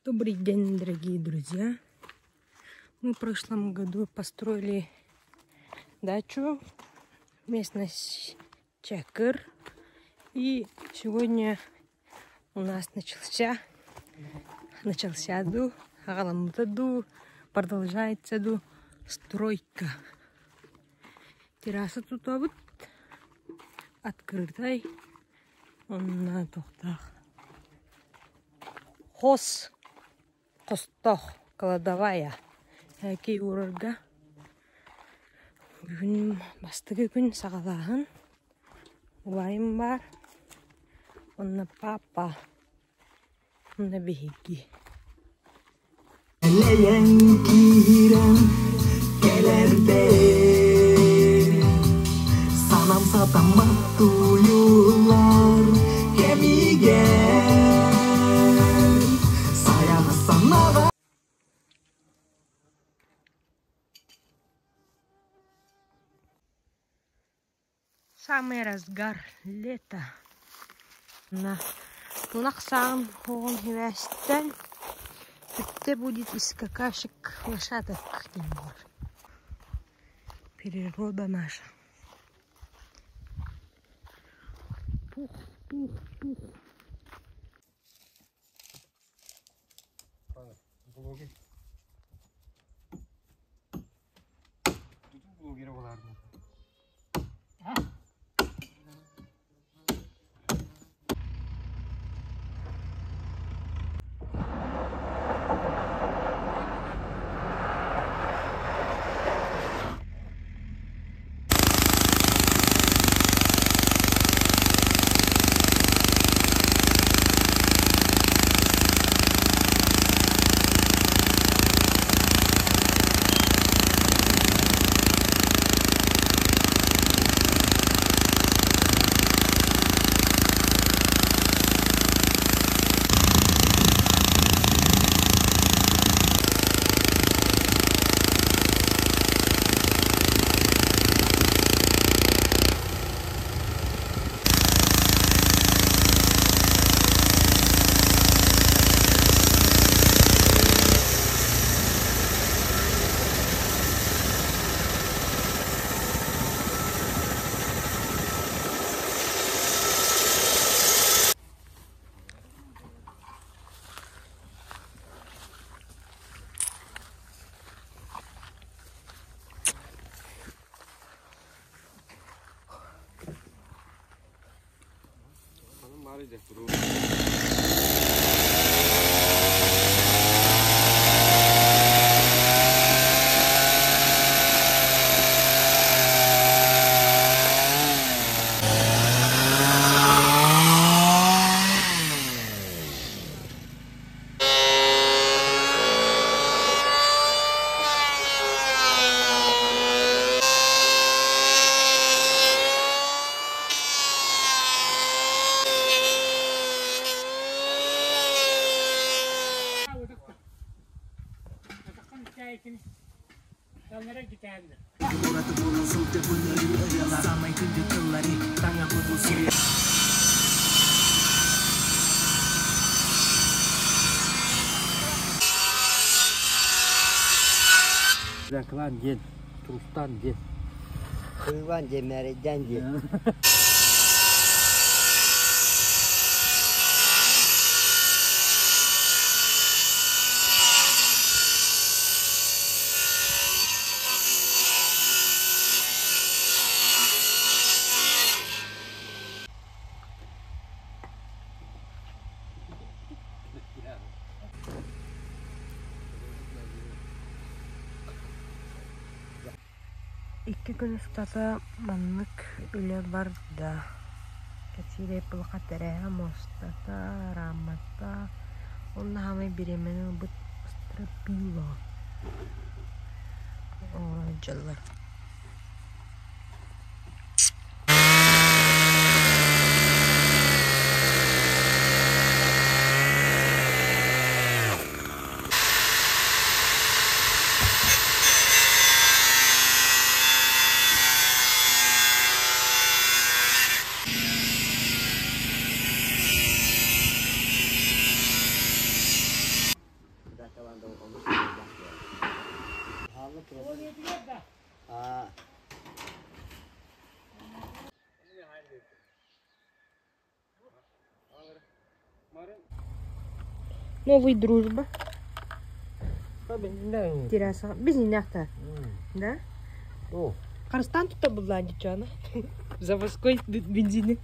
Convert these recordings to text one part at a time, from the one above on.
Добрый день, дорогие друзья! Мы в прошлом году построили дачу, местность Чакыр. И сегодня у нас начался, начался ду, ду, продолжается ду стройка. Терраса тут вот открытай. Онна тохтах. Хос хостоох кладовая һээкий уурарга бүгүн бастакы күн саҕалааһын убайым баар уонна папа уонна биһиги Элэйэн киирэн кэлэрбэр Санам сатаммат туйулар кэмигэр Сайаҕас санаҕа Самый разгар лета. На тунах саҕын хоҕун хибээстэн бүттэ будет из какашек лошадок диэн буолар. Природа наша. Пух, пух, пух. Блогер. Блогер буолаарбын. Кылаан диэн, Турустан диэн. Кыылан диэн, мээрэйдээн диэн. Икки күн устата маннык үлэ барда. Кэпсиирэй пылаха тэрээһэ муостата, рамата уонна саамай бириэмэни ылбыт стропила оҥоро сылдьаллар. Новый дружба. Терраса. Бензиннээх Да? Харыстаан тутта буллаан дьуччаана. Заводской бензини.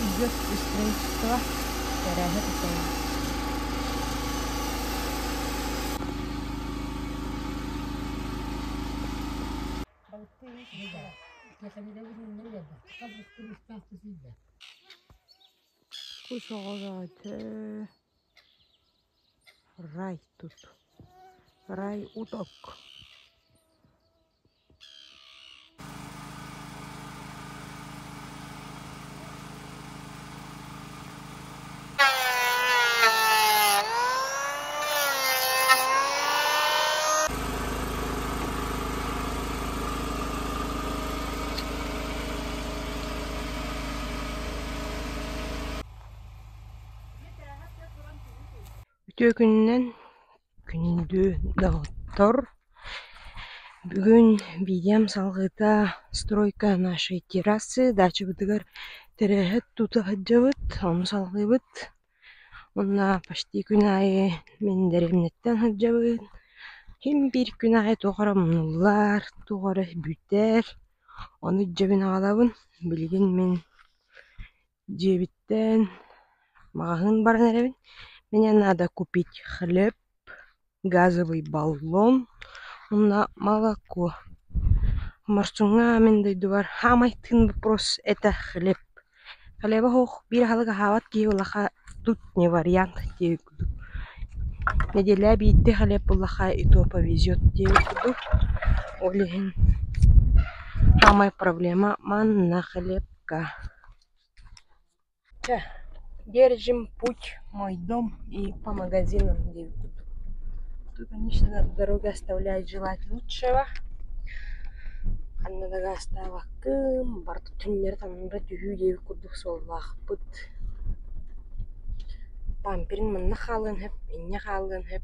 Идет строительство тэрээһэ тутуллар. Рай тут. Рай уток. Үтүө күнүнэн күндү доҕоттор! Бүгүн биидьэм салҕыыта стройка нашей террасы дачабытыгар тэрээһэ тута сылдьабыт, ону салҕыыбыт. Уонна почти күн аайы мин дэриэбинэттэн сылдьабын. Син биир күн аайы туох эрэ умнуллар, туох эрэ бүтэр. Ону илдьэбин аҕалабын. Билигин мин дьиэбиттэн маҕаһыын баран эрэбин. Мне надо купить хлеб, газовый баллон уонна молоко. Морсуҥҥа мин дойдубар саамай тыын вопрос это хлеб. Хлеба суох биир аһылык аһаабат киһи улахан тут не вариант диэбит курдук. Нэдиэлэ биирдэ хлеб буллахха и то повезет диэбит курдук. Ол иһин саамай проблема манна хлебка. Чэ, держим путь мой дом и по магазинам диэбит курдук. Тут, конечно, дорога оставляет желать лучшего. Ханна да гаастаабаккын, барыта түннэри таҥнары түһүү диэбит курдук суоллаахпыт. Памперин манна хаалыан сөп, инньэ хаалыан сөп.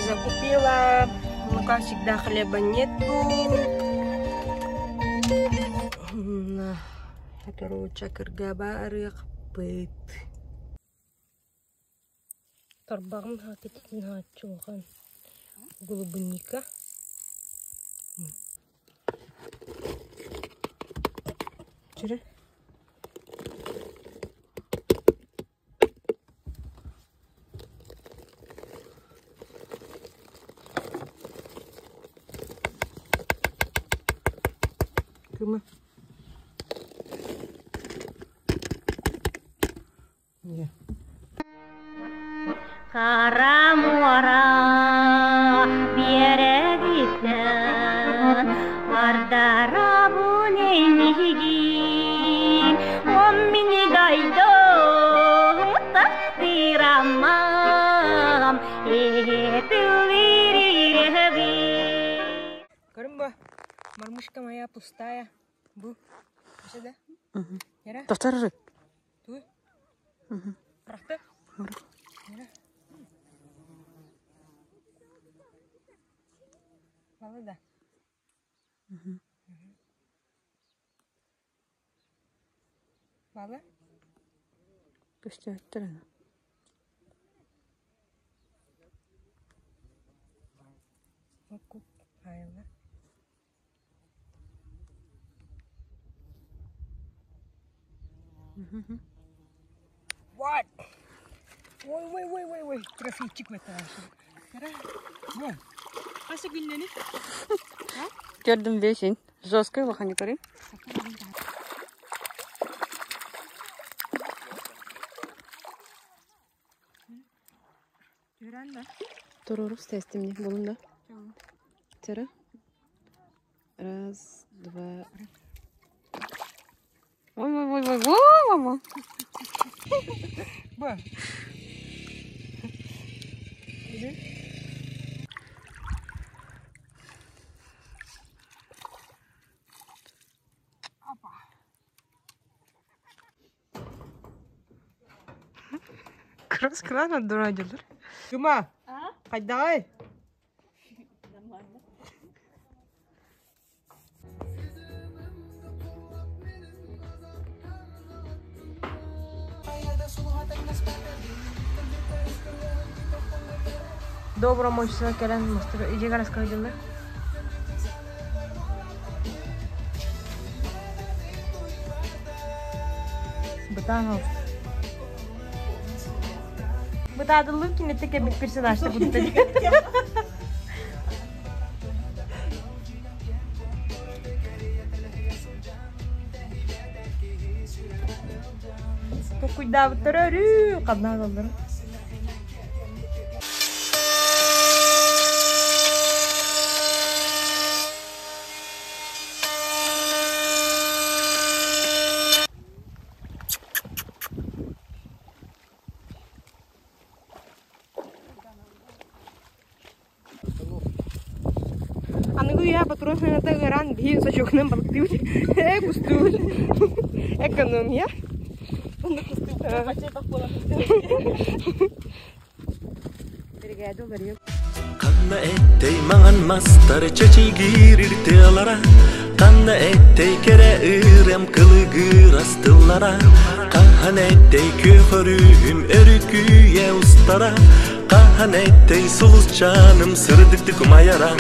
Закупила, ну как всегда, хлеба нету. Короче, кыргаба арыахпыт. Тарбаҕым хаакытын хааччылҕан голубунника. Чүрэ. Кыма. Хара муора биэрэгиттэн ардарабын эйигин, он мини дойдум таптырамам, эһэтилирирэбин. Көрүн бу, мормышка моя пустая. Бу. Өсө да? Яра? Тохтор Туй? Бырахты? Яра? Балы да? Балы? Көстөөттөр Окуп айылла. What? Ой, ой, ой, ой, ой, трофейчик в Кара. Вон. Аса күннени? Көрдүм бешин. Жесткая улахан көрү. Турурус тестимни булун да. Тера. Раз, два. Ой, ой, ой, ой, ой, мама. Ба. Крас кран отдурадилар. Юма, хайдагай. Добро мочса кэлэн мастер идея раскладилар. Бытаан Бытаадыллыы кинетте кэбит персонажта будут. Токуйдаабыттара өрүү ханна алаллара. Аныгы үйэ патрон сыаната ыараан биһи сочокунан балыктыыбыт. Э кустуубут. Экономия. Биригээдэ уларыйа. Ханна эттэй маҥан мастар чэчигиир тыалара, Ханна эттэй кэрэ ырыам кылыгыр астыллара, Хаһан эттэй күөх өрүүһүм өрүкүйэ устара, Хаһан эттэй сулусчааным сырдыктык умайара.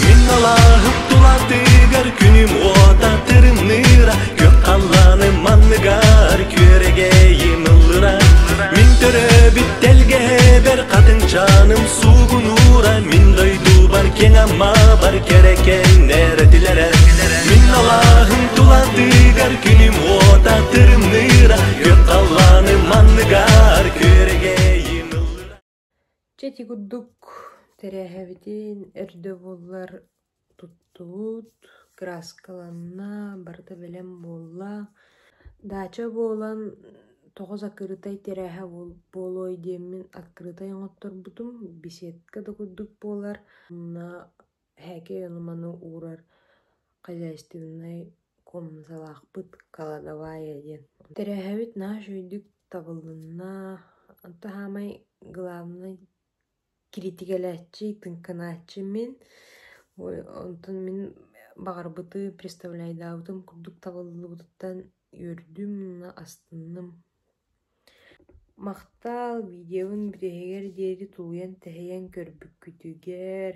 Мин алааһым тулатыгар күнүм уота тырымныыра, Күөх халлааным манныгар күөрэгэйим ыллыра. Мин төрөөбүт тэлгэһэбэр хатыҥчааным суугунуура, Мин дойдубар киэҥ аммабар кэрэкэннэр этилэрэ. Мин алааһым тулатыгар күнүм уота тырымныыра, Күөх халлааным манныгар күөрэгэйим ыллыра. Чэ ити курдук тэрээһэбитин өрдө буоллар туттубут, кырааскаланна, барыта бэлэм буолла. Даача буолан тоҕо закрытай тэрээһэ буолуой диэммин открытай оҥотторбутум, беседка да курдук буолар. Онно һээкэй ону-маны уурар хозяйственнай комнаталаахпыт кладовая диэн. Тэрээһэбит наһаа үчүгэйдик табылынна. Онто саамай главнай киритигэлээччи, тыҥкынааччы мин. Онтон мин баҕарбыты представляйдаабытым курдук табыллыбытыттан үөрдүм уонна астынным. Махтал видеобун бүтэһигэр диэри тулуйан-тэһийэн көрбүккүтүгэр.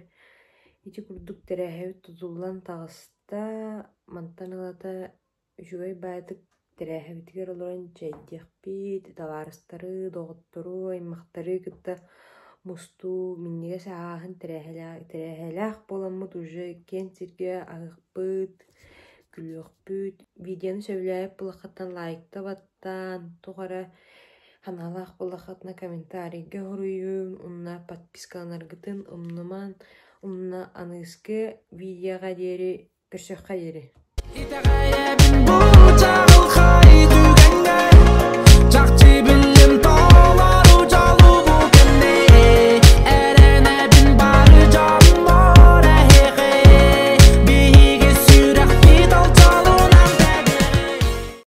Ити курдук тэрээһэбит тутуллан таҕыста. Мантан ылата үчүгэй баайдык тэрээһэбитигэр олорон чэйдиэхпит, табаарыстары, доҕоттору, аймахтары кытта мустуу, минньигэс ааһын тэрээһэлээх буоламмыт уже киэҥ сиргэ аһыахпыт, күлүөхпүт. Видеону сөбүлээбит буоллаххытына лайкта баттаан, туох эрэ санаалаах буоллаххытына комментарийга суруйуҥ, уонна подпискаланаргытын умнумаҥ, уонна аныгыскы видеоҕа диэри көрсүөххэ диэри. Итэҕэйэ